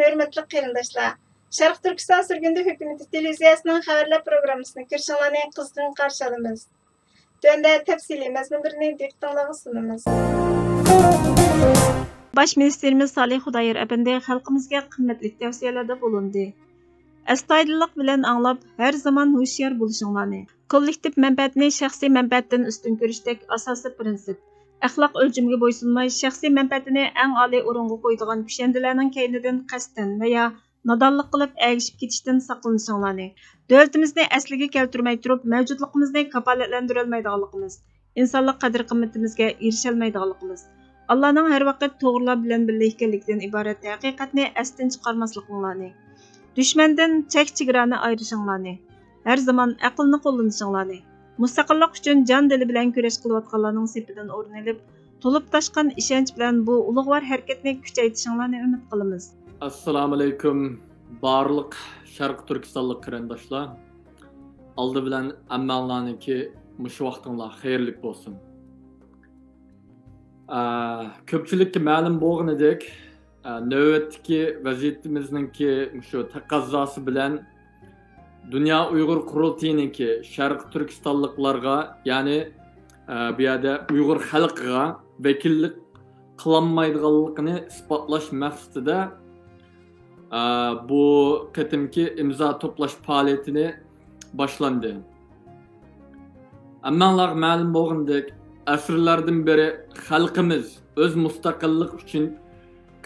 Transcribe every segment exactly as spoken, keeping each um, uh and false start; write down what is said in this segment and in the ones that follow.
ھۆرمەتلىك قېرىنداشلار، شەرقىي تۈركىستان سۈرگۈندە ھۆكۈمىتى تېلېۋىزىيەسىنىڭ خەۋەرلەر پروگراممىسىنى كۆرۈشۈڭلارنى قىزغىن قارشى ئالىمىز. تۆۋەندە تەپسىلىي مەزمۇنلىرىنى دىققىتىڭلارغا سۇنىمىز. باش مىنىستىرىمىز سالىھ خۇدايار ئەپەندى خەلقىمىزگە قىممەتلىك تەۋسىيەلەردە بولۇندى. ئەستايىدىللىق بىلەن ئاڭلاپ، ھەر زامان ھوشيار بولۇشۇڭلارنى، كوللېكتىپ مەنپەئەتنى شەخسىي مەنپەئەتتىن ئۈستۈن كۆرۈشتەك ئاساسىي پىرىنسىپ، ئەخلاق ئۆلچىمىگە بويسۇنماي، شەخسىي مەنپەئەتىنى ئەڭ ئالىي ئورۇنغا قويىدىغان كۈشەندىلەرنىڭ كەينىدىن قەستەن ۋەيا نادانلىق قىلىپ ئەگىشىپ كېتىشتىن ساقلىنىشىڭلارنى، دۆلىتىمىزنى ئەسلىگە كەلتۈرمەي تۇرۇپ، مەۋجۇتلۇقىمىزنى كاپالەتلەندۈرەلمەيدىغانلىقىمىز، ئىنسانلىق قەدىر-قىممىتىمىزگە ئېرىشەلمەيدىغانلىقىمىز، ئاللانىڭ ھەر ۋاقىت توغرىلار بىلەن بىللە ئىكەنلىكىدىن ئىبارەت ھەقىقەتنى ئەستىن چىقارماسلىقىڭلارنى، دۈشمەندىن چەك-چېگرانى ئايرىشىڭلارنى، ھەر زامان ئەقىلنى قوللىنىشىڭلارنى، مۇستەقىللىق ئۈچۈن جان-دىلى بىلەن كۈرەش قىلىۋاتقانلارنىڭ سېپىدىن ئورۇن ئېلىپ، تولۇپ تاشقان ئىشەنچ بىلەن بۇ ئۇلۇغۋار ھەرىكەتنى كۈچەيتىشىڭلارنى ئۈمىد قىلىمىز. ئەسسالامۇئەلەيكۇم، بارلىق شەرقىي تۈركىستانلىق قېرىنداشلار. ئالدى بىلەن ھەممەڭلارنىڭكى مۇشۇ ۋاقتىڭلار خەيرلىك بولسۇن. ئە، كۆپچىلىككە مەلۇم بولغىنىدەك، ئە، نۆۋەتتىكى ۋەزىيىتىمىزنىڭكى مۇشۇ تەقەززاسى بىلەن دۇنيا ئۇيغۇر قۇرۇلتىيىنىڭكى شەرقىي تۈركىستانلىقلارغا، يەنى، ئە، بۇ يەردە ئۇيغۇر خەلقىگە ۋەكىللىك قىلالمايدىغانلىقىنى ئىسپاتلاش مەقسىتىدە، ئە، بۇ قېتىمقى ئىمزا توپلاش پائالىيىتىنى باشلاندى. ھەممەڭلارغا مەلۇم بولغىنىدەك، ئەسىرلەردىن بېرى خەلقىمىز ئۆز مۇستەقىللىقى ئۈچۈن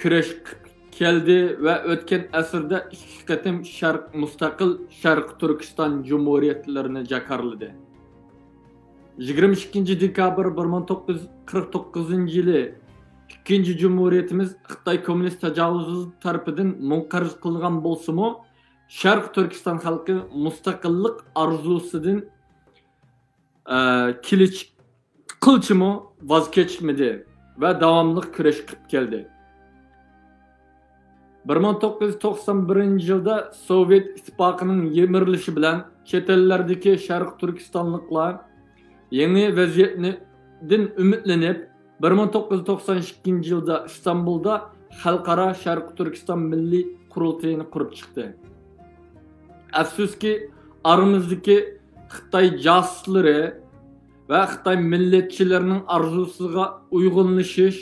كۈرەش قىلىپ كەلدى ۋە ئۆتكەن ئەسىردە ئىككى قېتىم شەرق، مۇستەقىل شەرقىي تۈركىستان جۇمھۇرىيەتلىرىنى جاكارلىدى. يىگىرمە ئىككىنچى دېكابىر بىر مىڭ توققۇز يۈز قىرىق توققۇزىنچى يىلى ئىككىنچى جۇمھۇرىيىتىمىز خىتاي كوممۇنىست تاجاۋۇزچىلىرى تەرىپىدىن مۇنقەرز قىلىنغان بولسىمۇ، شەرقىي تۈركىستان خەلقى مۇستەقىللىق ئارزۇسىدىن، ئە، كېلىچ-، قىلچىمۇ ۋاز كەچمىدى ۋە داۋاملىق كۈرەش قىلىپ كەلدى. بىر مىڭ توققۇز يۈز توقسان بىرىنچى يىلدا سوۋېت ئىتتىپاقىنىڭ يىمىرىلىشى بىلەن چەت ئەللەردىكى شەرقىي تۈركىستانلىقلار يېڭى ۋەزىيەتدىن ئۈمىدلىنىپ، بىر مىڭ توققۇز يۈز توقسان ئىككىنچى يىلدا ئىستانبۇلدا خەلقئارا شەرقىي تۈركىستان مىللىي قۇرۇلتىيىنى قۇرۇپ چىقتى. ئەپسۇسكى، ئارىمىزدىكى خىتاي جاسۇسلىرى ۋە خىتاي مىللەتچىلىرىنىڭ ئارزۇسىغا ئۇيغۇنلىشىش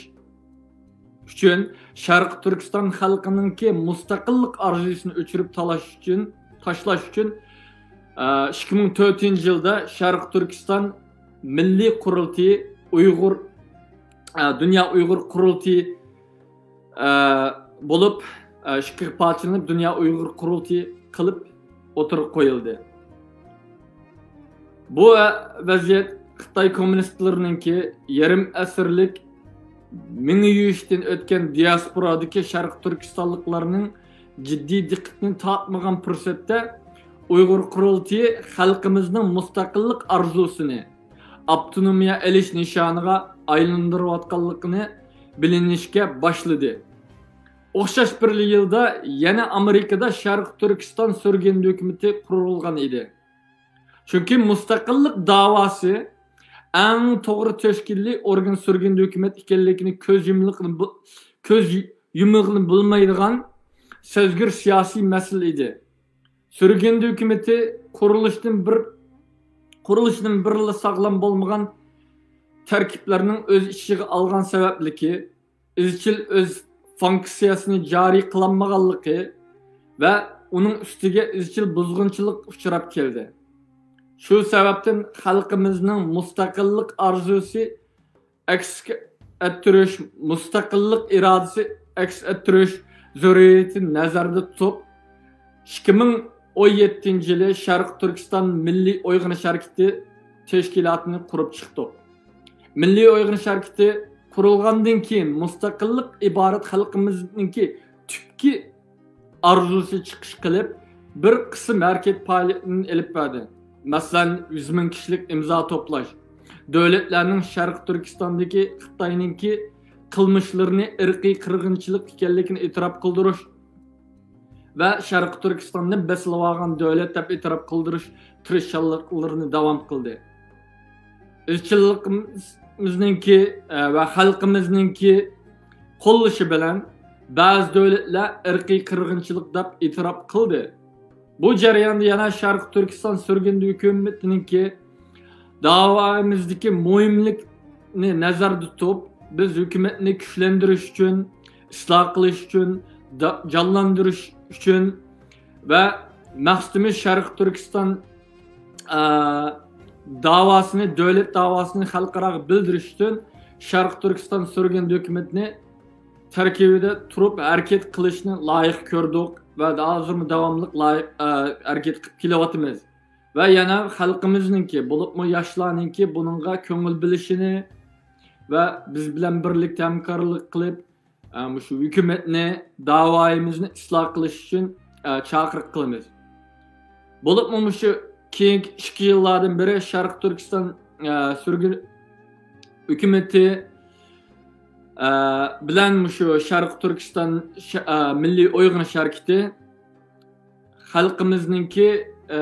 ئۈچۈن، شەرقىي تۈركىستان خەلقىنىڭكى مۇستەقىللىق ئارزۇسىنى ئۆچۈرۈپ تالاش ئۈچۈن، تاشلاش ئۈچۈن، ئە، ئىككى مىڭ تۆتىنچى يىلدا شەرقىي تۈركىستان مىللىي قۇرۇلتىيى ئۇيغۇر، ئە، دۇنيا ئۇيغۇر قۇرۇلتىيى، ئە، بولۇپ، ئە، ئىككىگە پارچىلىنىپ، دۇنيا ئۇيغۇر قۇرۇلتىيى قىلىپ ئوتتۇرىغا قويۇلدى. بۇ ۋەزىيەت خىتاي كوممۇنىستلىرىنىڭكى يېرىم ئەسىرلىك مېڭە يۇيۇشتىن ئۆتكەن دىياسپورادىكى شەرقىي تۈركىستانلىقلارنىڭ جىددىي دىققىتىنى تارتمىغان پۇرسەتتە، ئۇيغۇر قۇرۇلتىيى خەلقىمىزنىڭ مۇستەقىللىق ئارزۇسىنى ئاپتونومىيە ئېلىش نىشانىغا ئايلاندۇرۇۋاتقانلىقىنى بىلىنىشكە باشلىدى. ئوخشاش بىر يىلدا يەنە ئامېرىكىدا شەرقىي تۈركىستان سۈرگۈندە ھۆكۈمىتى قۇرۇلغان ئىدى. چۈنكى مۇستەقىللىق داۋاسى ئەڭ توغرا تەشكىلىي ئورگان سۈرگۈندە ھۆكۈمەت ئىكەنلىكىنى كۆز يۇمىغىلى بو-، كۆز يۇمغىلى بولمايدىغان سەزگۈر سىياسىي مەسىلە ئىدى. سۈرگۈندە ھۆكۈمىتى قۇرۇلۇشتىن بىر، قۇرۇلۇشىدىن بىرلا ساغلام بولمىغان تەركىبلەرنىڭ ئۆز ئىچىگە ئالغان سەۋەبلىكى، ئىزچىل ئۆز فۇنكسىيەسىنى جارى قىلالمىغانلىقى ۋە ئۇنىڭ ئۈستىگە ئىزچىل بۇزغۇنچىلىق ئۇچراپ كەلدى. شۇ سەۋەبتىن خەلقىمىزنىڭ مۇستەقىللىق ئارزۇسى ئەكس ئەتتۈرۈش، مۇستەقىللىق ئىرادىسى ئەكس ئەتتۈرۈش زۆرۈرىيىتىنى نەزەردە تۇتۇپ، ئىككى مىڭ ئون يەتتىنچى يىلى شەرقىي تۈركىستان مىللىي ئويغىنىش ھەرىكىتى تەشكىلاتىنى قۇرۇپ چىقتۇق. مىللىي ئويغىنىش ھەرىكىتى قۇرۇلغاندىن كېيىن، مۇستەقىللىق ئىبارەت خەلقىمىزنىڭكى تۈپكى ئارزۇسى چىقىش قىلىپ، بىر قىسىم ھەرىكەت پائالىيىتىنى ئېلىپ بەردى. مەسىلەن، يۈز مىڭ كىشىلىك ئىمزا توپلاش، دۆلەتلەرنىڭ شەرقىي تۈركىستاندىكى خىتاينىڭكى قىلمىشلىرىنى ئىرقىي قىرغىنچىلىق ئىكەنلىكىنى ئېتىراپ قىلدۇرۇش ۋە شەرقىي تۈركىستاننى بېسىۋالغان دۆلەت دەپ ئېتىراپ قىلدۇرۇش تىرىشچانلىقلىرىنى داۋام قىلدى. ئىزچىللىقىمىزنىڭكى، ئە، ۋە خەلقىمىزنىڭكى قوللىشى بىلەن بەزى دۆلەتلەر ئىرقىي قىرغىنچىلىق دەپ ئېتىراپ قىلدى. بۇ جەرياندا يەنە شەرقىي تۈركىستان سۈرگۈندە ھۆكۈمىتىنىڭكى داۋامىزدىكى مۇھىملىقنى نەزەردە تۇتۇپ، بىز ھۆكۈمەتنى كۈچلەندۈرۈش ئۈچۈن، ئىسلاھ قىلىش ئۈچۈن، دا-، جانلاندۇرۇش ئۈچۈن ۋە مەقسىتىمىز شەرقىي تۈركىستان، ئە، داۋاسىنى، دۆلەت داۋاسىنى خەلقئاراغا بىلدۈرۈش ئۈچۈن شەرقىي تۈركىستان سۈرگۈندە ھۆكۈمىتىنى تەركىبىدە تۇرۇپ ھەرىكەت قىلىشنى لايىق كۆردۇق ۋە ھازىرمۇ داۋاملىق لايىق، ئە، ھەرىكەت قىلىپ كېلىۋاتىمىز. ۋە يەنە خەلقىمىزنىڭكى، بولۇپمۇ ياشلارنىڭكى بۇنىڭغا كۆڭۈل بۆلۈشىنى ۋە بىز بىلەن بىرلىكتە ھەمكارلىق قىلىپ، ئە، مۇشۇ ھۆكۈمەتنى، داۋايىمىزنى ئىسلاھ قىلىش ئۈچۈن، ئە، چاقىرىق قىلىمىز. بولۇپمۇ مۇشۇ كېيىنكى ئىككى يىللاردىن بېرى شەرقىي تۈركىستان، ئە، سۈرگۈن ھۆكۈمىتى، ئە، بىلەن مۇشۇ شەرقىي تۈركىستان شە-، ئە، مىللىي ئويغىنىش ھەرىكىتى خەلقىمىزنىڭكى، ئە،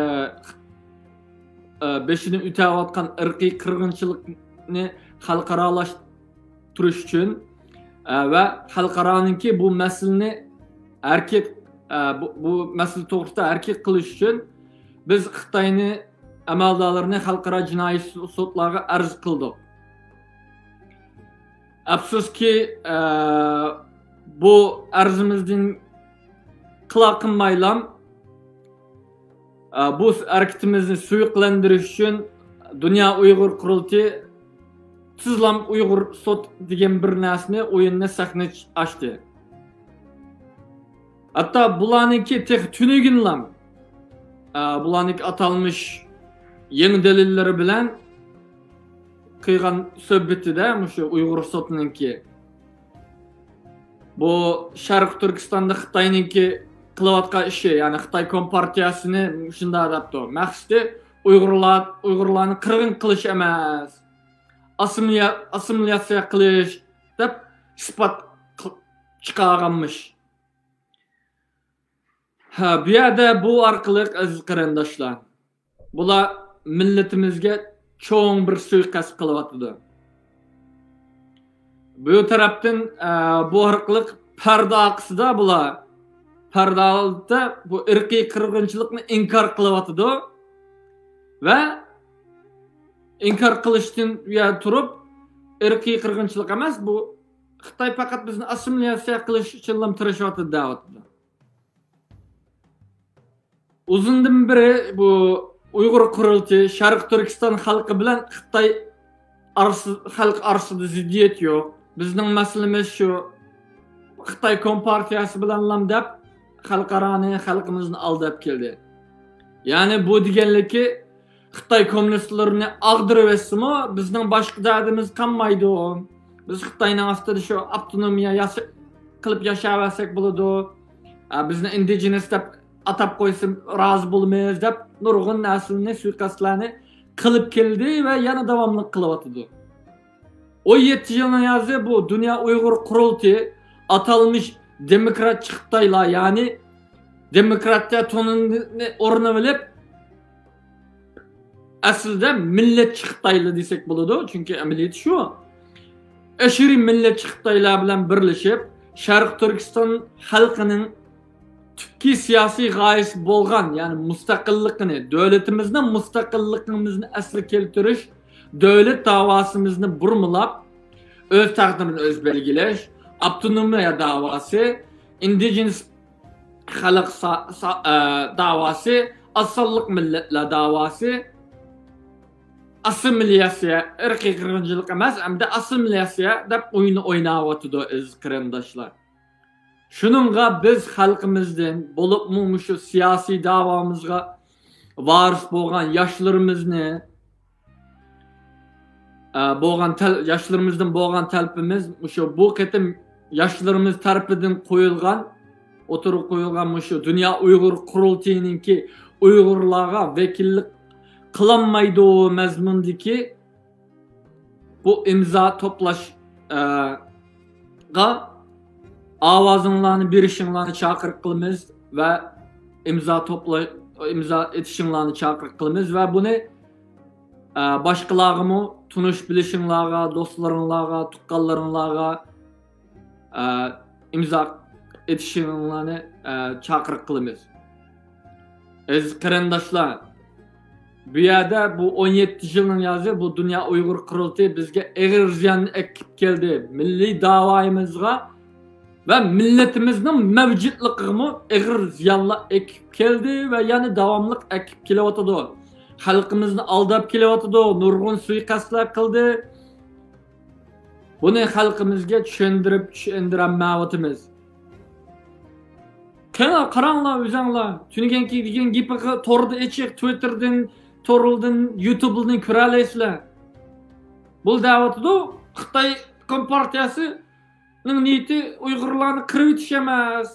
ئە، بېشىدىن ئۆتەۋاتقان ئىرقىي قىرغىنچىلىقنى خەلقئارالاشتۇرۇش ئۈچۈن، ئە، ۋە خەلقئارانىڭكى بۇ مەسىلىنى ھەرىكەت، ئە، بۇ، بۇ مەسىلە توغرىسىدا ھەرىكەت قىلىش ئۈچۈن بىز خىتاينى، ئەمەلدارلىرىنى خەلقئارا جىنايى سوتلارغا ئەرز قىلدۇق. ئەپسۇسكى، ئە، بۇ ئەرزىمىزدىن قىلا قىلمايلام، ئە، بۇ ھەرىكىتىمىزنى سۇيۇقلەندۈرۈش ئۈچۈن دۇنيا ئۇيغۇر قۇرۇلتىيى تېزلام ئۇيغۇر سوت دېگەن بىر نەرسىنى، ئويۇننى سەھنە ئاچتى. ھەتتا بۇلارنىڭكى تېخى تۈنۈگۈنلام، ئە، بۇلارنىڭكى ئاتالمىش يېڭى دەلىللىرى بىلەن قىلغان سۆھبىتىدە مۇشۇ ئۇيغۇر سوتىنىڭكى بۇ شەرقىي تۈركىستاندا خىتاينىڭكى قىلىۋاتقان ئىشى، يەنى خىتاي كومپارتىيەسىنى شۇنداق دەپتۇ. مەقسىتى ئۇيغۇرلار، ئۇيغۇرلارنى قىرغىن قىلىش ئەمەس، ئاسسىمىليا-، ئاسسىمىلياتسىيە قىلىش دەپ ئىسپات قىل-، چىقارغانمىش. ھە، بۇ يەردە بۇ ئارقىلىق، ئەزىز قېرىنداشلار، بۇلار مىللىتىمىزگە چوڭ بىر سۇيىقەست قىلىۋاتىدۇ. بۇ تەرەپتىن، ئە، بۇ ئارقىلىق پەردە ئارقىسىدا بۇلار، پەردە ئالدىدا بۇ ئىرقىي قىرغىنچىلىقنى ئىنكار قىلىۋاتىدۇ ۋە ئىنكار قىلىشتىن يا تۇرۇپ، ئىرقىي قىرغىنچىلىق ئەمەس، بۇ خىتاي پەقەت بىزنى ئاسسىمىلياتسىيە قىلىش ئۈچۈنلا تىرىشىۋاتىدۇ دەۋاتىدۇ. ئۇزۇندىن بېرى بۇ ئۇيغۇر قۇرۇلتىيى شەرقىي تۈركىستان خەلقى بىلەن خىتاي ئارىسى-، خەلقى ئارىسىدا زىددىيەت يوق. بىزنىڭ مەسىلىمىز شۇ، خىتاي كومپارتىيەسى بىلەنلام دەپ خەلقئارانى، خەلقىمىزنى ئالداپ كەلدى. يەنى بۇ دېگەنلىكى، خىتاي كوممۇنىستلىرىنى ئاغدۇرۇۋەتسىمۇ، بىزنىڭ باشقا دەردىمىز قالمايدۇ. بىز خىتاينىڭ ئاستىدا شۇ ئاپتونومىيە ياسا-، قىلىپ ياشاۋەرسەك بولىدۇ. ئە، بىزنى ئىندىجېنس دەپ ئاتاپ قويسا رازى بولىمىز دەپ نۇرغۇن نەرسىلەرنى، سۇيىقەستلەرنى قىلىپ كەلدى ۋە يەنە داۋاملىق قىلىۋاتىدۇ. ئون يەتتە يىلنىڭ يازى بۇ دۇنيا ئۇيغۇر قۇرۇلتىيى ئاتالمىش دېموكراتچى خىتايلار، يەنى دېموكراتىيە تونىنى ئورنىۋېلىپ، ئەسلىدە مىللەتچى خىتايلار دېسەك بولىدۇ، چۈنكى ئەمەلىيىتى شۇ. ئەشىرىي مىللەتچى خىتايلار بىلەن بىرلىشىپ، شەرقىي تۈركىستان خەلقىنىڭ تۈپكى سىياسىي غايىسى بولغان، يەنى مۇستەقىللىقىنى، دۆلىتىمىزنىڭ مۇستەقىللىقىمىزنى ئەسلىگە كەلتۈرۈش، دۆلەت داۋاسىمىزنى بۇرمىلاپ، ئۆز تەقدىرىنى ئۆزى بەلگىلەش، ئاپتونومىيە داۋاسى، ئىندىجېنس خەلق سا-، سا-، ئە، داۋاسى، ئاز سانلىق مىللەتلەر داۋاسى، ئاسسىمىلياتسىيە، ئىرقىي قىرغىنچىلىق ئەمەس، ئەمدى ئاسسىمىلياتسىيە دەپ ئويۇن ئويناۋاتىدۇ، ئەزىز قېرىنداشلار. شۇنىڭغا بىز خەلقىمىزدىن، بولۇپمۇ مۇشۇ سىياسىي داۋامىزغا ۋارىس بولغان ياشلىرىمىزنى، ئە، بولغان تەل-، ياشلىرىمىزدىن بولغان تەلىپىمىز مۇشۇ، بۇ قېتىم ياشلىرىمىز تەرىپىدىن قويۇلغان، ئوتتۇرىغا قويۇلغان مۇشۇ دۇنيا ئۇيغۇر قۇرۇلتىيىنىڭكى ئۇيغۇرلارغا ۋەكىللىك قىلالمايدۇ مەزمۇندىكى بۇ ئىمزا توپلاش، ئە، غا ئاۋازىڭلارنى بېرىشىڭلارنى چاقىرىق قىلىمىز ۋە ئىمزا توپلا-، ئىمزا ئېتىشىڭلارنى چاقىرىق قىلىمىز ۋە بۇنى، ئە، باشقىلارغىمۇ، تونۇش بىلىشىڭلارغا، دوستلىرىڭلارغا، تۇغقانلىرىڭلارغا، ئە، ئىمزا ئېتىشىڭلارنى، ئە، چاقىرىق قىلىمىز. ئەزىز قېرىنداشلار، بۇ يەردە بۇ ئون يەتتە يىلنىڭ يازى بۇ دۇنيا ئۇيغۇر قۇرۇلتىيى بىزگە ئېغىر زىياننى ئەكىپ كەلدى. مىللىي داۋايىمىزغا ۋە مىللىتىمىزنىڭ مەۋجۇتلۇقىغىمۇ ئېغىر زىيانلار ئەكىپ كەلدى ۋە يەنە داۋاملىق ئەكىپ كېلىۋاتىدۇ. خەلقىمىزنى ئالداپ كېلىۋاتىدۇ، نۇرغۇن سۇيىقەستلەر قىلدى. بۇنى خەلقىمىزگە چۈشەندۈرۈپ، چۈشەندۈرەلمەيۋاتىمىز. قېنى، قاراڭلار ئۆزۈڭلار. تۈنۈگۈنكى دېگەن گېپى توردا ئېچىق، تىۋىتتېردىن، تورلدىن، يۇتۇبلىدىن كۆرەلەيسىلەر. بۇ دەۋاتىدۇ، خىتاي كومپارتىيەسىنىڭ نىيىتى ئۇيغۇرلارنى قىرىۋېتىش ئەمەس.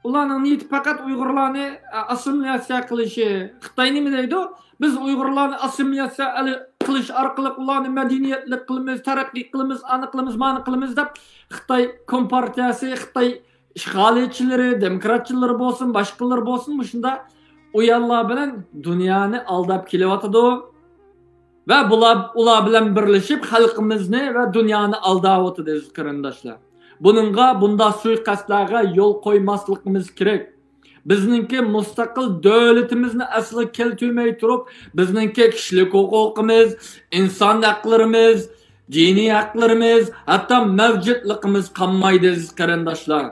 ئۇلارنىڭ نىيىتى پەقەت ئۇيغۇرلارنى، ئە، ئاسسىمىلياتسىيە قىلىشى. خىتاي نېمە دەيدۇ؟ بىز ئۇيغۇرلارنى ئاسسىمىلياتسىيە ئەل-، قىلىش ئارقىلىق ئۇلارنى مەدەنىيەتلىك قىلىمىز، تەرەققىي قىلىمىز، ئانى قىلىمىز، مانى قىلىمىز دەپ خىتاي كومپارتىيەسى، خىتاي ئىشغالىيەتچىلىرى، دېموكراتچىلىرى بولسۇن، باشقىلىرى بولسۇن، مۇشۇنداق ئۇياللار بىلەن دۇنيانى ئالداپ كېلىۋاتىدۇ. ۋە بۇلار، ئۇلار بىلەن بىرلىشىپ خەلقىمىزنى ۋە دۇنيانى ئالداۋاتىدۇ، ئەزىز قېرىنداشلار. بۇنىڭغا، بۇنداق سۇيىقەستلەرگە يول قويماسلىقىمىز كېرەك. بىزنىڭكى مۇستەقىل دۆلىتىمىزنى ئەسلىگە كەلتۈرمەي تۇرۇپ، بىزنىڭكى كىشىلىك ھوقۇقىمىز، ئىنسان ھەقلىرىمىز، دىنىي ھەقلىرىمىز، ھەتتا مەۋجۇتلۇقىمىز قالمايدۇ، ئەزىز قېرىنداشلار.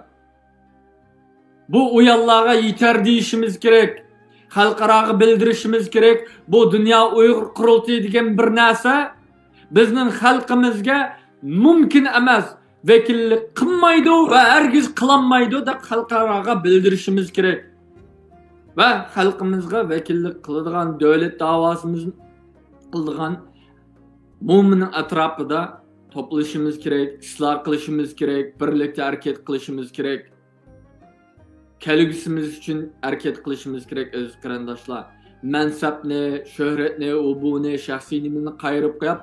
بۇ ئۇيانلارغا يېتەر دېيىشىمىز كېرەك. خەلقئاراغا بىلدۈرۈشىمىز كېرەك. بۇ دۇنيا ئۇيغۇر قۇرۇلتىيى دېگەن بىر نەرسە بىزنىڭ خەلقىمىزگە مۇمكىن ئەمەس، ۋەكىللىك قىلمايدۇ ۋە ھەرگىز قىلالمايدۇ دەپ خەلقئاراغا بىلدۈرۈشىمىز كېرەك. ۋە خەلقىمىزغا ۋەكىللىك قىلىدىغان، دۆلەت داۋاسىمىز قىلىدىغان مومىننىڭ ئەتراپىدا توپلىشىمىز كېرەك، ئىسلاھ قىلىشىمىز كېرەك، بىرلىكتە ھەرىكەت قىلىشىمىز كېرەك. كەلگۈسىمىز ئۈچۈن ھەرىكەت قىلىشىمىز كېرەك، ئەزىز قېرىنداشلار. مەنسەپنى، شۆھرەتنى، ئۇ بۇنى، شەخسىي نېمىنى قايرىپ قويۇپ،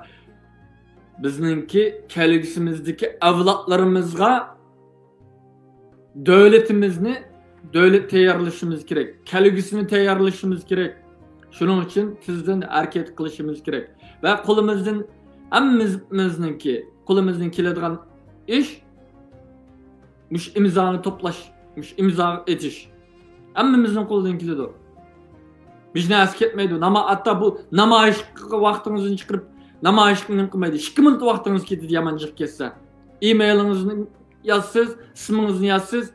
بىزنىڭكى كەلگۈسىمىزدىكى ئەۋلادلىرىمىزغا دۆلىتىمىزنى، دۆلەت تەييارلىشىمىز كېرەك، كەلگۈسىنى تەييارلىشىمىز كېرەك. شۇنىڭ ئۈچۈن تېزدىن ھەرىكەت قىلىشىمىز كېرەك. ۋە قولىمىزدىن، ھەممىمىزنىڭكى قولىمىزدىن كېلىدىغان ئىش مۇشۇ ئىمزانى توپلاش، مۇشۇ ئىمزا ئېتىش. ھەممىمىزنىڭ قولىدىن كېلىدۇ. ھېچ نەرسە كەتمەيدۇ. ناما-، ھەتتا بۇ نامايىشقا ۋاقتىڭىزنى چىقىرىپ، نامايىشقا نېمە قىلمايدۇ. ئىككى مىنۇت ۋاقتىڭىز كېتىدۇ، يامان جىق كەتسە. ئىمېيلىڭىزنى يازىسىز، ئىسمىڭىزنى يازىسىز.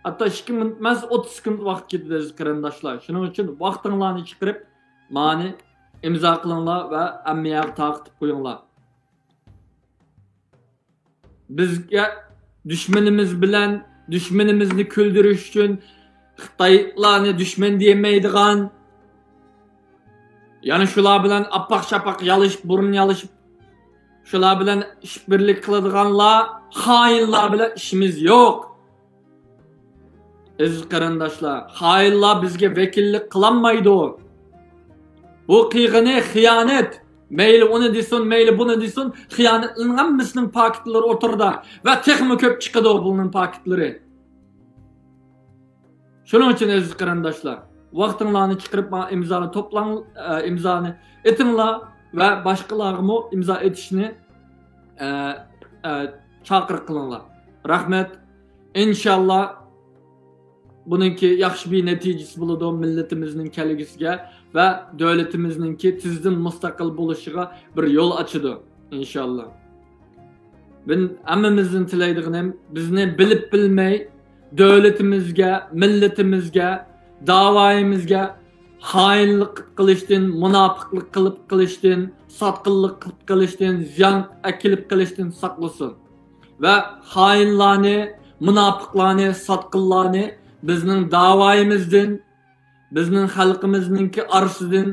ھەتتا ئىككى مىنۇت ئەمەس، ئوتتۇز سېكۇنت ۋاقىت كېتىدۇ، ئەزىز قېرىنداشلار. شۇنىڭ ئۈچۈن ۋاقتىڭلارنى چىقىرىپ، مانى ئىمزا قىلىڭلار ۋە ھەممە يەرگە تارقىتىپ قويۇڭلار. بىزگە دۈشمىنىمىز بىلەن دۈشمىنىمىزنى كۈلدۈرۈش ئۈچۈن خىتايلارنى دۈشمەن دېيەلمەيدىغان، يەنى شۇلار بىلەن ئاپاق-چاپاق يالىشىپ، بۇرۇن يالىشىپ، شۇلار بىلەن ئىش بىرلىك قىلىدىغانلار، خائىنلار بىلەن ئىشىمىز يوق. ئەزىز قېرىنداشلار، خائىنلار بىزگە ۋەكىللىك قىلالمايدۇ. بۇ قىلغىنى خىيانەت. مەيلى ئۇنى دېسۇن، مەيلى بۇنى دېسۇن، خىيانەتنىڭ ھەممىسىنىڭ پاكىتلىرى ئوتتۇرىدا ۋە تېخىمۇ كۆپ چىقىدۇ بۇنىڭ پاكىتلىرى. شۇنىڭ ئۈچۈن، ئەزىز قېرىنداشلار، ۋاقتىڭلارنى چىقىرىپ ماڭا ئىمزانى توپلاڭ، ئە، ئىمزانى ئېتىڭلار ۋە باشقىلارغىمۇ ئىمزا ئېتىشنى، ئە، ئە، چاقىرىق قىلىڭلار. رەھمەت. ئىنشاللا، بۇنىڭكى ياخشى بىر نەتىجىسى بولىدۇ مىللىتىمىزنىڭ كەلگۈسىگە ۋە دۆلىتىمىزنىڭكى تېزدىن مۇستەقىل بولۇشىغا بىر يول ئاچىدۇ، ئىنشاللا. مەن ھەممىمىزدىن تىلەيدىغىنىم، بىزنى بىلىپ بىلمەي دۆلىتىمىزگە، مىللىتىمىزگە، داۋايىمىزگە خائىنلىق قىلىشتىن، مۇناپىقلىق قىلىپ قىلىشتىن، ساتقىنلىق قىلىپ قىلىشتىن، زىيان ئەكېلىپ قېلىشتىن ساقلىسۇن. ۋە خائىنلارنى، مۇناپىقلارنى، ساتقىنلارنى بىزنىڭ داۋايىمىزدىن، بىزنىڭ خەلقىمىزنىڭكى ئارىسىدىن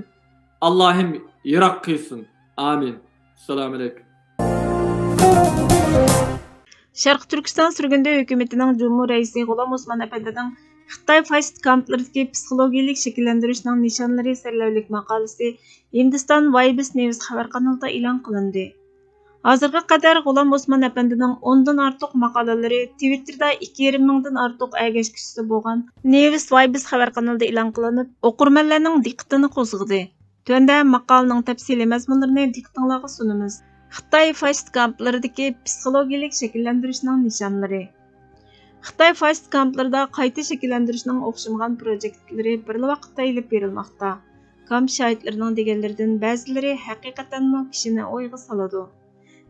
ئاللاھىم يىراق قىلسۇن. ئامىن. ئەسسالامۇ ئەلەيكۇم. شەرقىي تۈركىستان سۈرگۈندە ھۆكۈمىتىنىڭ جۇمھۇر رەئىسى غۇلام ئوسمان ئەپەندىنىڭ خىتاي فاشىست كامپلىرىدىكى پسىخولوگىيەلىك شەكىللەندۈرۈشنىڭ نىشانلىرى سەرلەۋھىلىك ماقالىسى ھىندىستان ۋايبىس نېۋىس خەۋەر قانىلىدا ئېلان قىلىندى. ھازىرغا قەدەر غۇلام ئوسمان ئەپەندىنىڭ ئوندىن ئارتۇق ماقالىلىرى تىۋىتتېردا ئىككى يېرىم مىڭدىن ئارتۇق ئەگەشكۈچىسى بولغان نېۋىس ۋايبىس خەۋەر قانىلىدا ئېلان قىلىنىپ، ئوقۇرمەنلەرنىڭ دىققىتىنى قوزغىدى. تۆۋەندە ماقالىنىڭ تەپسىلىي مەزمۇنلىرىنى دىققىتىڭلارغا سۇنىمىز. خىتاي فاشىست كامپلىرىدىكى پسىخولوگىيەلىك شەكىللەندۈرۈشنىڭ نىشانلىرى. خىتاي فاشىست كامپلىرىدا قايتا شەكىللەندۈرۈشنىڭ ئوخشىمىغان پروژېكتلىرى بىرلا ۋاقىتتا ئېلىپ بېرىلماقتا. كامپ شاھىتلىرىنىڭ دېگەنلىرىدىن بەزىلىرى ھەقىقەتەنمۇ كىشىنى ئويغا سالىدۇ.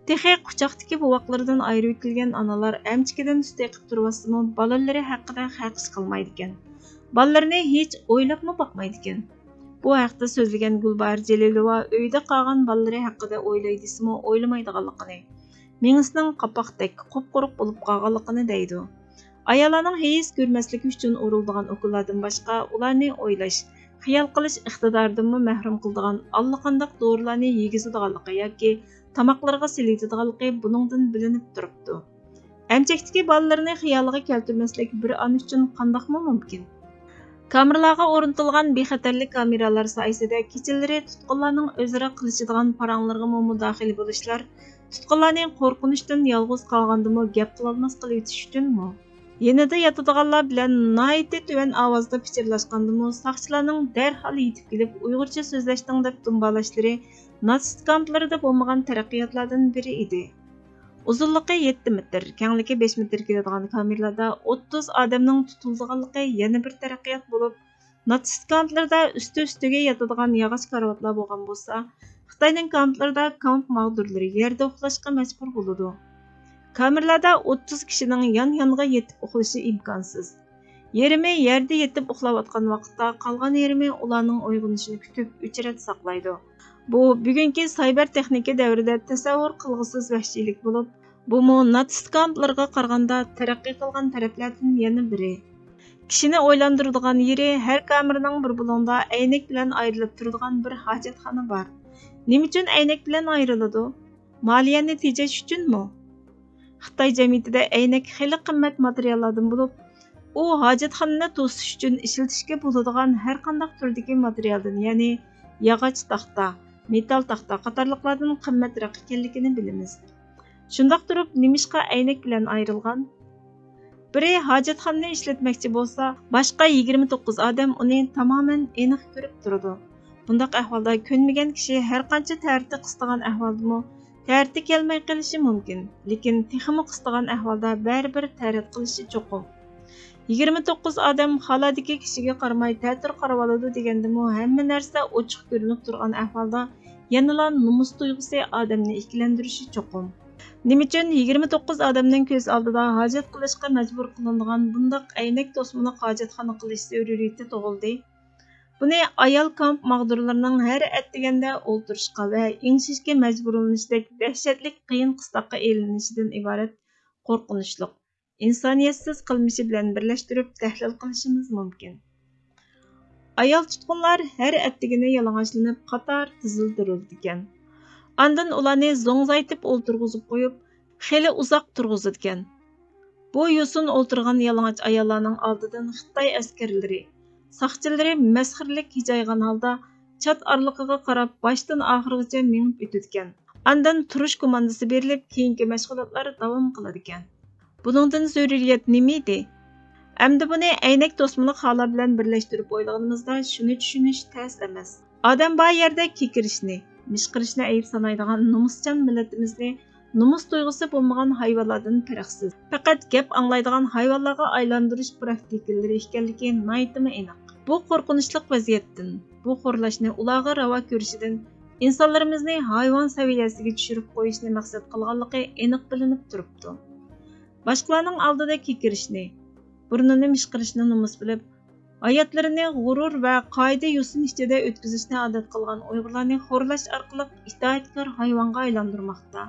تېخى قۇچاقتىكى بوۋاقلىرىدىن ئايرىۋېتىلگەن ئانىلار ئەمچىكىدىن سۈت ئېقىپ تۇرۇۋاتسىمۇ، بالىلىرى ھەققىدە خەقىش قىلمايدىكەن. بالىلىرىنى ھېچ ئويلاپمۇ باقمايدىكەن. بۇ ھەقتە سۆزلىگەن گۈلباھار جېلىلوۋا ئۆيدە قالغان بالىلىرى ھەققىدە ئويلاي دېسىمۇ ئويلىمايدىغانلىقىنى، مېڭىسىنىڭ قاپاقتەك قۇپقۇرۇق بولۇپ قالغانلىقىنى دەيدۇ. ئاياللارنىڭ ھېس كۆرمەسلىكى ئۈچۈن ئۇرۇلىدىغان ئوكۇللاردىن باشقا، ئۇلارنى ئويلاش، خىيال قىلىش ئىقتىدارىدىنمۇ مەھرۇم قىلىدىغان ئاللىقانداق دورىلارنى يېگۈزىدىغانلىقى ياكى تاماقلىرىغا سېلىۋېتىدىغانلىقى بۇنىڭدىن بىلىنىپ تۇرۇپتۇ. ئەمچەكتىكى بالىلىرىنى خىيالىغا كەلتۈرمەسلىك بىر ئانا ئۈچۈن قانداقمۇ مۇمكىن؟ كامېرلارغا ئورنىتىلغان بىخەتەرلىك كامېرالار سايىسىدە كېچىلىرى تۇتقۇنلارنىڭ ئۆزئارا قىلىشىدىغان پاراڭلىرىغىمۇ مۇداخىلە بولۇشلار، تۇتقۇنلارنى قورقۇنچتىن يالغۇز قالغاندىمۇ گەپ قىلالماس قىلىۋېتىش ئۈچۈنمۇ؟ يېنىدا ياتىدىغانلار بىلەن ناھايىتى تۆۋەن ئاۋازدا پىچىرلاشقاندىمۇ، ساقچىلارنىڭ دەرھال يېتىپ كېلىپ، ئۇيغۇرچە سۆزلەشتىڭ دەپ دۇمبالاشلىرى ناتسىست كامپلىرىدا بولمىغان تەرەققىياتلاردىن بىرى ئىدى. ئۇزۇنلۇقى يەتتە مېتىر، كەڭلىكى بەش مېتىر كېلىدىغان كامېرلاردا ئوتتۇز ئادەمنىڭ تۇتۇلىدىغانلىقى يەنە بىر تەرەققىيات بولۇپ، ناتسىست كامپلىرىدا ئۈستى-ئۈستىگە ياتىدىغان ياغاچ كارىۋاتلار بولغان بولسا، خىتاينىڭ كامپلىرىدا كامپ ماغدۇرلىرى يەردە ئۇخلاشقا مەجبۇر بولىدۇ. كامېرلاردا ئوتتۇز كىشىنىڭ يان-يانغا يېتىپ ئۇخلىشى ئىمكانسىز. يېرىمى يەردە يېتىپ ئۇخلاۋاتقان ۋاقىتتا، قالغان يېرىمى ئۇلارنىڭ ئويغىنىشىنى كۈتۈپ ئۆچرەت ساقلايدۇ. بۇ بۈگۈنكى سايبېر تېخنىكا دەۋرىدە تەسەۋۋۇر قىلغۇسىز ۋەھشىيلىك بولۇپ، بۇمۇ ناتسىست كامپلىرىغا قارىغاندا تەرەققىي قىلغان تەرەپلەردىن يەنە بىرى. كىشىنى ئويلاندۇرىدىغان يېرى، ھەر كامېرنىڭ بىر بۇلۇڭدا ئەينەك بىلەن ئايرىلىپ تۇرىدىغان بىر ھاجەتخانا بار. نېمە ئۈچۈن ئەينەك بىلەن ئايرىلىدۇ؟ مالىيەنى تېجەش ئۈچۈنمۇ؟ خىتاي جەمئىيىتىدە ئەينەك خېلى قىممەت ماتېرىياللاردىن بولۇپ، ئۇ ھاجەتخانىنى توسۇش ئۈچۈن ئىشلىتىشكە بولىدىغان ھەر قانداق تۈردىكى ماتېرىيالدىن، يەنى ياغاچ تاختا، مېتال تاختا قاتارلىقلاردىن قىممەترەك ئىكەنلىكىنى بىلىمىز. شۇنداق تۇرۇپ، نېمىشقا ئەينەك بىلەن ئايرىلغان؟ بىرى ھاجەتخانىنى ئىشلەتمەكچى بولسا، باشقا يىگىرمە توققۇز ئادەم ئۇنى تامامەن ئېنىق كۆرۈپ تۇرىدۇ. بۇنداق ئەھۋالدا كۆنمىگەن كىشى ھەرقانچە تەرىتى قىستىغان ئەھۋالدىمۇ تەرىتى كەلمەي قېلىشى مۇمكىن، لېكىن تېخىمۇ قىستىغان ئەھۋالدا بەرىبىر تەرەت قىلىشى چوقۇم. يىگىرمە توققۇز ئادەم خالادىكى كىشىگە قارىماي تەتۈر قاراۋالىدۇ دېگەندىمۇ، ھەممە نەرسە ئوچۇق كۆرۈنۈپ تۇرغان ئەھۋالدا يەنىلا نومۇس تۇيغۇسى ئادەمنى ئىككىلەندۈرۈشى چوقۇم. نېمە ئۈچۈن يىگىرمە توققۇز ئادەمنىڭ كۆز ئالدىدا ھاجەت قىلىشقا مەجبۇر قىلىنىدىغان بۇنداق ئەينەك توسمىلىق ھاجەتخانا قىلىش زۆرۈرىيىتى تۇغۇلدى؟ بۇنى ئايال كامپ ماغدۇرلىرىنىڭ ھەر ئەتىگەندە ئولتۇرۇشقا ۋە ئېڭىشىشكە مەجبۇرلىنىشتەك دەھشەتلىك قىيىن قىستاققا ئېلىنىشىدىن ئىبارەت قورقۇنچلۇق، ئىنسانىيەتسىز قىلمىشى بىلەن بىرلەشتۈرۈپ تەھلىل قىلىشىمىز مۇمكىن. ئايال تۇتقۇنلار ھەر ئەتىگىنى يالىڭاچلىنىپ قاتار تىزىلدۇرۇلىدىكەن. ئاندىن ئۇلارنى زوڭزايتىپ ئولتۇرغۇزۇپ قويۇپ، خېلى ئۇزاق تۇرغۇزىدىكەن. بۇ يوسۇن ئولتۇرغان يالىڭاچ ئاياللارنىڭ ئالدىدىن خىتاي ئەسكەرلىرى، ساقچىلىرى مەسخىرىلىك ھىجايغان ھالدا چات ئارىلىقىغا قاراپ باشتىن ئاخىرغىچە مېڭىپ ئۆتىدىكەن. ئاندىن تۇرۇش كوماندىسى بېرىلىپ، كېيىنكى مەشغۇلاتلار داۋام قىلىدىكەن. بۇنىڭدىن زۆرۈرىيەت نېمە ئىدى؟ ئەمدى بۇنى ئەينەك توسمىلىق خالا بىلەن بىرلەشتۈرۈپ ئويلىغىنىمىزدا شۇنى چۈشىنىش تەس ئەمەس. ئادەم بار يەردە كېكىرىشنى، مىشقىرىشنى ئەيىب سانايدىغان نومۇسچان مىللىتىمىزنى نومۇس تۇيغۇسى بولمىغان ھايۋانلاردىن پەرقسىز، پەقەت گەپ ئاڭلايدىغان ھايۋانلارغا ئايلاندۇرۇش پراكتىكىلىرى ئىكەنلىكى ناھايىتىمۇ ئېنىق. بۇ قورقۇنچلۇق ۋەزىيەتتىن، بۇ خورلاشنى ئۇلارغا راۋا كۆرۈشىدىن، ئىنسانلىرىمىزنى ھايۋان سەۋىيەسىگە چۈشۈرۈپ قويۇشنى مەقسەت قىلغانلىقى ئېنىق بىلىنىپ تۇرۇپتۇ. باشقىلارنىڭ ئالدىدا كېكىرىشنى، بۇرنىنى مىشقىرىشنى نومۇس بىلىپ، ھاياتلىرىنى غۇرۇر ۋە قائىدە-يوسۇن ئىچىدە ئۆتكۈزۈشنى ئادەت قىلغان ئۇيغۇرلارنى خورلاش ئارقىلىق ئىتائەتكار ھايۋانغا ئايلاندۇرماقتا.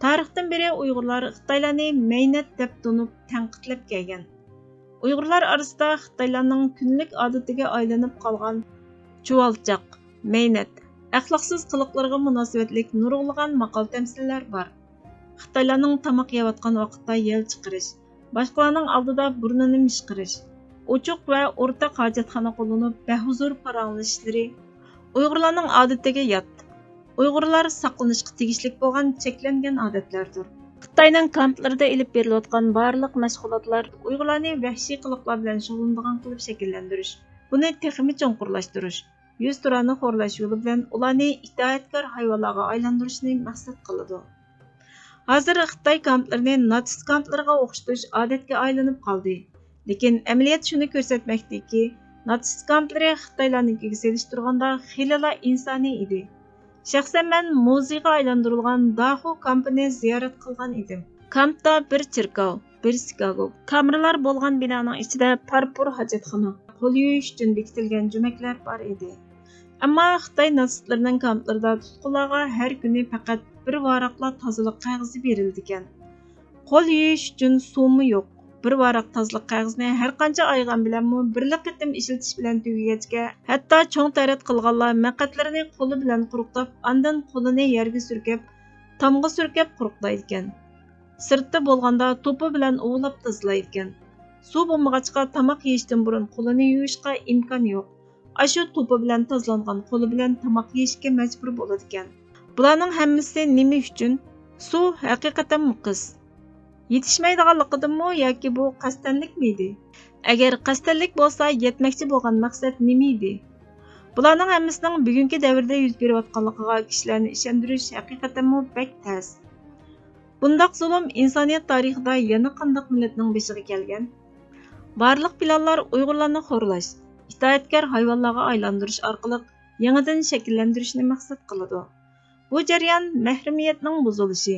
تارىختىن بېرى ئۇيغۇرلار خىتايلارنى مەينەت دەپ تونۇپ، تەنقىدلەپ كەلگەن. ئۇيغۇرلار ئارىسىدا خىتايلارنىڭ كۈندىلىك ئادىتىگە ئايلىنىپ قالغان چۇۋالچاق، مەينەت، ئەخلاقسىز قىلىقلىرىغا مۇناسىۋەتلىك نۇرغۇنلىغان ماقال-تەمسىللەر بار. خىتايلارنىڭ تاماق يەۋاتقان ۋاقىتتا يەل چىقىرىش، باشقىلارنىڭ ئالدىدا بۇرنىنى مىشقىرىش، ئوچۇق ۋە ئورتاق ھاجەتخانا قوللىنىپ بەھۇزۇر پاراڭلىشىشلىرى ئۇيغۇرلارنىڭ ئادىتىگە يات. ئۇيغۇرلار ساقلىنىشقا تېگىشلىك بولغان چەكلەنگەن ئادەتلەردۇر. خىتاينىڭ كامپلىرىدا ئېلىپ بېرىلىۋاتقان بارلىق مەشغۇلاتلار ئۇيغۇرلارنى ۋەھشىي قىلىقلار بىلەن شۇغۇللىنىدىغان قىلىپ شەكىللەندۈرۈش، بۇنى تېخىمۇ چوڭقۇرلاشتۇرۇش، يۈزتۇرانە خورلاش يولى بىلەن ئۇلارنى ئىتائەتكار ھايۋانلارغا ئايلاندۇرۇشنى مەقسەت قىلىدۇ. ھازىر خىتاي كامپلىرىنى ناتسىست كامپلىرىغا ئوخشىتىش ئادەتكە ئايلىنىپ قالدى. لېكىن ئەمەلىيەت شۇنى كۆرسەتمەكتىكى، ناتسىست كامپلىرى خىتايلارنىڭكىگە سېلىشتۇرغاندا خېلىلا ئىنسانىي ئىدى. شەخسەن مەن مۇزېيغا ئايلاندۇرۇلغان داخۇ كامپىنى زىيارەت قىلغان ئىدىم. كامپتا بىر چېركاۋ، بىر سىناگوگ، كامېرلار بولغان بىنانىڭ ئىچىدە پارپۇر ھاجەتخانا، قول يۇيۇش ئۈچۈن بېكىتىلگەن جۈمەكلەر بار ئىدى. ئەمما خىتاي ناتسىستلىرىنىڭ كامپلىرىدا تۇتقۇنلارغا ھەر كۈنى پەقەت بىر ۋاراقلا تازىلىق قەغىزى بېرىلىدىكەن. قول يۇيۇش ئۈچۈن سۇمۇ يوق. بىر ۋاراق تازىلىق قەغىزىنى ھەرقانچە ئايىغان بىلەنمۇ بىرلا قېتىم ئىشلىتىش بىلەن تۈگىگەچكە، ھەتتا چوڭ تەرەت قىلغانلار مەقئەتلىرىنى قولى بىلەن قۇرۇقداپ، ئاندىن قولىنى يەرگە سۈركەپ، تامغا سۈركەپ قۇرۇقلايدىكەن. سىرتتا بولغاندا توپا بىلەن ئۇۋىلاپ تازىلايدىكەن. سۇ بولمىغاچقا تاماق يېيىشتىن بۇرۇن قولىنى يۇيۇشقا ئىمكان يوق. ئاشۇ توپا بىلەن تازىلانغان قولى بىلەن تاماق يېيىشكە مەجبۇر بولىدىكەن. بۇلارنىڭ ھەممىسى نېمە ئۈچۈن؟ سۇ ھەقىقەتەنمۇ قىس. يېتىشمەيدىغانلىقىدىنمۇ ياكى بۇ قەستەنلىكمىدى؟ ئەگەر قەستەنلىك بولسا، يەتمەكچى بولغان مەقسەت نېمە ئىدى؟ بۇلارنىڭ ھەممىسىنىڭ بۈگۈنكى دەۋردە يۈز بېرىۋاتقانلىقىغا كىشىلەرنى ئىشەندۈرۈش ھەقىقەتەنمۇ بەك تەس. بۇنداق زۇلۇم ئىنسانىيەت تارىخىدا يەنە قانداق مىللەتنىڭ بېشىغا كەلگەن؟ بارلىق پىلانلار ئۇيغۇرلارنى خورلاش، ئىتائەتكار ھايۋانلارغا ئايلاندۇرۇش ئارقىلىق يېڭىدىن شەكىللەندۈرۈشنى مەقسەت قىلىدۇ. بۇ جەريان مەھرىمىيەتنىڭ بۇزۇلۇشى،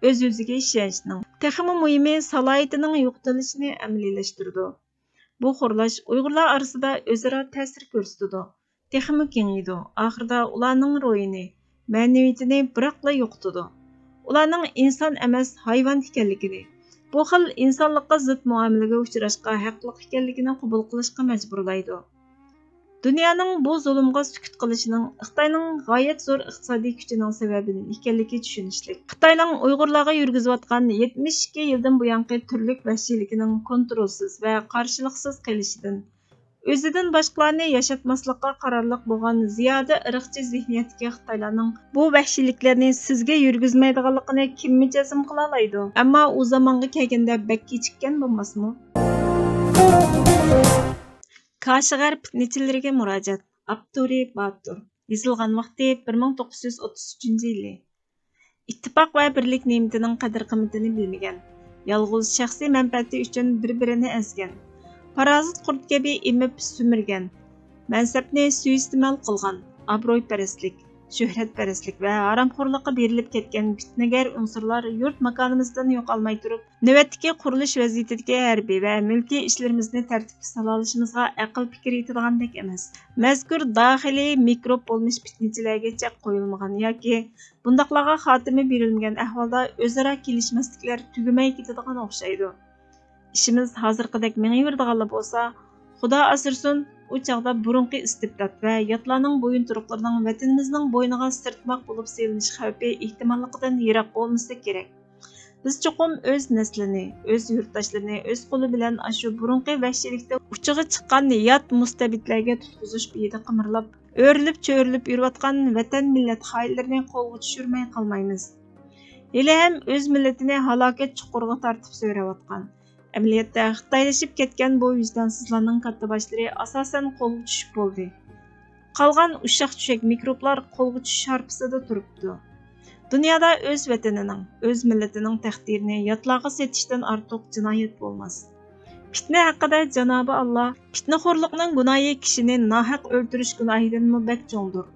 ئۆز-ئۆزىگە ئىشەنچنىڭ، تېخىمۇ مۇھىمى سالاھىيىتىنىڭ يوقىتىلىشىنى ئەمەلىيلەشتۈرىدۇ. بۇ خورلاش ئۇيغۇرلار ئارىسىدا ئۆزئارا تەسىر كۆرسىتىدۇ، تېخىمۇ كېڭىيىدۇ، ئاخىرىدا ئۇلارنىڭ روھىنى، مەنىۋىيىتىنى بىراقلا يوقىتىدۇ. ئۇلارنىڭ ئىنسان ئەمەس، ھايۋان ئىكەنلىكىنى، بۇ خىل ئىنسانلىققا زىت مۇئامىلىگە ئۇچراشقا ھەقلىق ئىكەنلىكىنى قوبۇل قىلىشقا مەجبۇرلايدۇ. دۇنيانىڭ بۇ زۇلۇمغا سۈكۈت قىلىشىنىڭ خىتاينىڭ غايەت زور ئىقتىسادىي كۈچىنىڭ سەۋەبىدىن ئىكەنلىكى چۈشىنىشلىك. خىتاينىڭ ئۇيغۇرلارغا يۈرگۈزۈۋاتقان يەتمىش ئىككى يىلدىن بۇيانقى تۈرلۈك ۋەھشىيلىكىنىڭ كونترولسىز ۋە قارشىلىقسىز قېلىشىدىن، ئۆزىدىن باشقىلارنى ياشاتماسلىققا قارارلىق بولغان زىيادە ئىرقچى زېھنىيەتتىكى خىتايلارنىڭ بۇ ۋەھشىيلىكلەرنى سىزگە يۈرگۈزمەيدىغانلىقىنى كىممۇ جەزم قىلالايدۇ؟ ئەمما ئۇ زامانغا كەلگەندە بەك كېچىككەن بولماسمۇ؟ كاشغەر پىتنىچىلىرىگە مۇراجىئەت. ئاپتورى باتۇر. يېزىلغان ۋاقتى بىر مىڭ توققۇز يۈز ئوتتۇز ئۈچىنچى يىلى. ئىتتىپاق ۋە بىرلىك نېمىتىنىڭ قەدىر-قىممىتىنى بىلمىگەن، يالغۇز شەخسىي مەنپەئەتى ئۈچۈن بىر-بىرىنى ئەزگەن، پارازىت قۇرت كەبى ئېمىپ سۈمۈرگەن، مەنسەپنى سۇيىئىستېمال قىلغان، ئابرۇيپەرەسلىك، شۆھرەتپەرەسلىك ۋە ھارامخورلۇققا بېرىلىپ كەتكەن پىتنىگەر ئۇنسۇرلار يۇرت ماكانىمىزدىن يوقالماي تۇرۇپ، نۆۋەتتىكى قۇرۇلۇش ۋەزىيىتىدىكى ھەربىي ۋە مۈلكىي ئىشلىرىمىزنى تەرتىپكە سالالىشىمىزغا ئەقىل پىكىر يېتىدىغاندەك ئەمەس. مەزكۇر داخىلىي مىكروب بولمىش پىتنىچىلەرگە چەك قويۇلمىغان ياكى بۇنداقلارغا خاتىمە بېرىلمىگەن ئەھۋالدا ئۆزئارا كېلىشمەسلىكلەر تۈگىمەي كېتىدىغان ئوخشايدۇ. ئىشىمىز ھازىرقىدەك مېڭىۋېرىدىغانلا بولسا، خۇدا ئاسرىسۇن، ئۇ چاغدا بۇرۇنقى ئىستىبدات ۋە ياتلارنىڭ بويۇنتۇرۇقلىرىنىڭ ۋەتىنىمىزنىڭ بوينىغا سىرتماق بولۇپ سېلىنىش خەۋپى ئېھتىماللىقىدىن يىراق بولمىسا كېرەك. بىز چوقۇم ئۆز نەسلىنى، ئۆز يۇرتداشلىرىنى ئۆز قولى بىلەن ئاشۇ بۇرۇنقى ۋەھشىيلىكتە ئۇچىغا چىققان يات مۇستەبىتلەرگە تۇتقۇزۇش پېيىدە قىمىرلاپ، ئۆرۈلۈپ-چۆرۈلۈپ يۈرۈۋاتقان ۋەتەن مىللەت خائىنلىرىنى قولغا چۈشۈرمەي قالمايمىز. ھېلىھەم ئۆز مىللىتىنى ھالاكەت چۇققۇرىغا تارتىپ سۆرەۋاتقان، ئەمەلىيەتتە خىتايلىشىپ كەتكەن بۇ ۋىجدانسىزلارنىڭ كاتتىباشلىرى ئاساسەن قولغا چۈشۈپ بولدى. قالغان ئۇششاق-چۈششەك مىكروبلار قولغا چۈشۈش ھارپىسىدا تۇرۇپتۇ. دۇنيادا ئۆز ۋەتىنىنىڭ، ئۆز مىللىتىنىڭ تەقدىرىنى ياتلارغا سېتىشتىن ئارتۇق جىنايەت بولماس. پىتنە ھەققىدە جانابى ئاللا، پىتنىخورلۇقنىڭ گۇناھى كىشىنى ناھەق ئۆلتۈرۈش گۇناھىدىنمۇ بەك چوڭدۇر.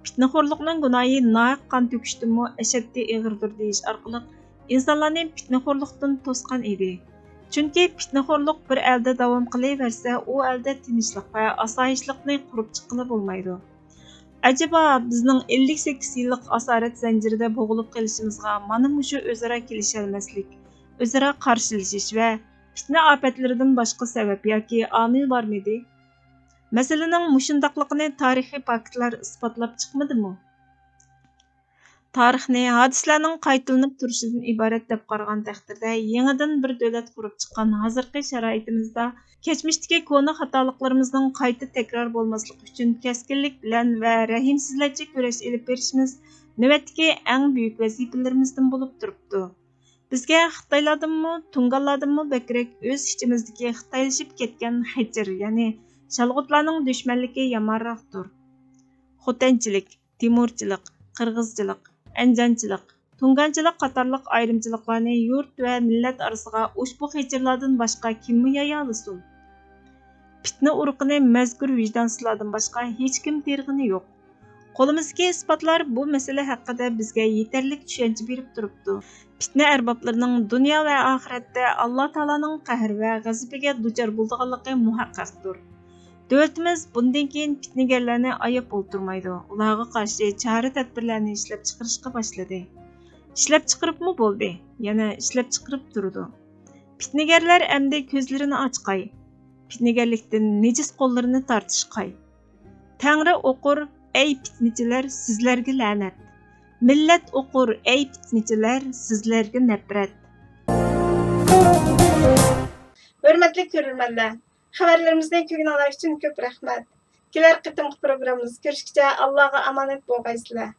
پىتنىخورلۇقنىڭ گۇناھى ناھەق قان تۆكۈشتىنمۇ ئەشەددىي ئېغىردۇر دېيىش ئارقىلىق ئىنسانلارنى پىتنىخورلۇقتىن توسقان ئىدى. چۈنكى پىتنىخورلۇق بىر ئەلدە داۋام قىلىۋەرسە، ئۇ ئەلدە تىنچلىق ۋە ئاسايىشلىقنى قۇرۇپ چىققىلى بولمايدۇ. ئەجەبا، بىزنىڭ ئەللىك سەككىز يىللىق ئاسارەت زەنجىرىدە بوغۇلۇپ قېلىشىمىزغا مانا مۇشۇ ئۆزئارا كېلىشەلمەسلىك، ئۆزئارا قارشىلىشىش ۋە پىتنە ئاپەتلىرىدىن باشقا سەۋەب ياكى ئامىل بارمىدى؟ مەسىلىنىڭ مۇشۇنداقلىقىنى تارىخىي پاكىتلار ئىسپاتلاپ چىقمىدىمۇ؟ تارىخنى ھادىسىلەرنىڭ قايتىلىنىپ تۇرۇشىدىن ئىبارەت دەپ قارىغان تەقدىردە، يېڭىدىن بىر دۆلەت قۇرۇپ چىققان ھازىرقى شارائىتىمىزدا كەچمىشتىكى كونا خاتالىقلىرىمىزنىڭ قايتا تەكرار بولماسلىقى ئۈچۈن كەسكىنلىك بىلەن ۋە رەھىمسىزلەرچە كۈرەش ئېلىپ بېرىشىمىز نۆۋەتتىكى ئەڭ بۈيۈك ۋەزىپىلىرىمىزدىن بولۇپ تۇرۇپتۇ. بىزگە خىتايلاردىنمۇ، تۇڭگانلاردىنمۇ بەكرەك ئۆز ئىچىمىزدىكى خىتايلىشىپ كەتكەن خېچىر، يەنى شالغۇتلارنىڭ دۈشمەنلىكى يامانراقتۇر. خوتەنچىلىك، تېمۇرچىلىق، قىرغىزچىلىق، ئەنجانچىلىق، تۇڭگانچىلىق قاتارلىق ئايرىمچىلىقلارنى يۇرت ۋە مىللەت ئارىسىغا ئۇشبۇ خىجىللاردىن باشقا كىممۇ يايالىسۇن؟ پىتنە ئۇرۇقىنى مەزكۇر ۋىجدانسىزلاردىن باشقا ھېچكىم تېرىغىنى يوق. قولىمىزدىكى ئىسپاتلار بۇ مەسىلە ھەققىدە بىزگە يېتەرلىك چۈشەنچە بېرىپ تۇرۇپتۇ. پىتنە ئەربابلىرىنىڭ دۇنيا ۋە ئاخىرەتتە ئاللا تائالانىڭ قەھرى ۋە غەزىپىگە دۇچار بولىدىغانلىقى مۇھەققەقتۇر. دۆلىتىمىز بۇندىن كېيىن پىتنىگەرلەرنى ئاياپ ئولتۇرمايدۇ، ئۇلارغا قارشى چارە-تەدبىرلەرنى ئىشلەپچىقىرىشقا باشلىدى. ئىشلەپچىقىرىپمۇ بولدى، يەنە ئىشلەپچىقىرىپ تۇرىدۇ. پىتنىگەرلەر ئەمدى كۆزلىرىنى ئاچقاي، پىتنىگەرلىكتىن نىجىس قوللىرىنى تارتىشقاي. تەڭرى ئوقۇر، ئەي پىتنىچىلەر، سىزلەرگە لەنەت! مىللەت ئوقۇر، ئەي پىتنىچىلەر، سىزلەرگە نەپرەت! ھۆرمەتلىك كۆرۈرمەنلەر، خەۋەرلىرىمىزنى كۆرگىنىڭلار ئۈچۈن كۆپ رەھمەت. كېلەر قېتىمقى پروگراممىمىزدا كۆرۈشكىچە ئاللاغا ئامانەت بولغايسىلەر.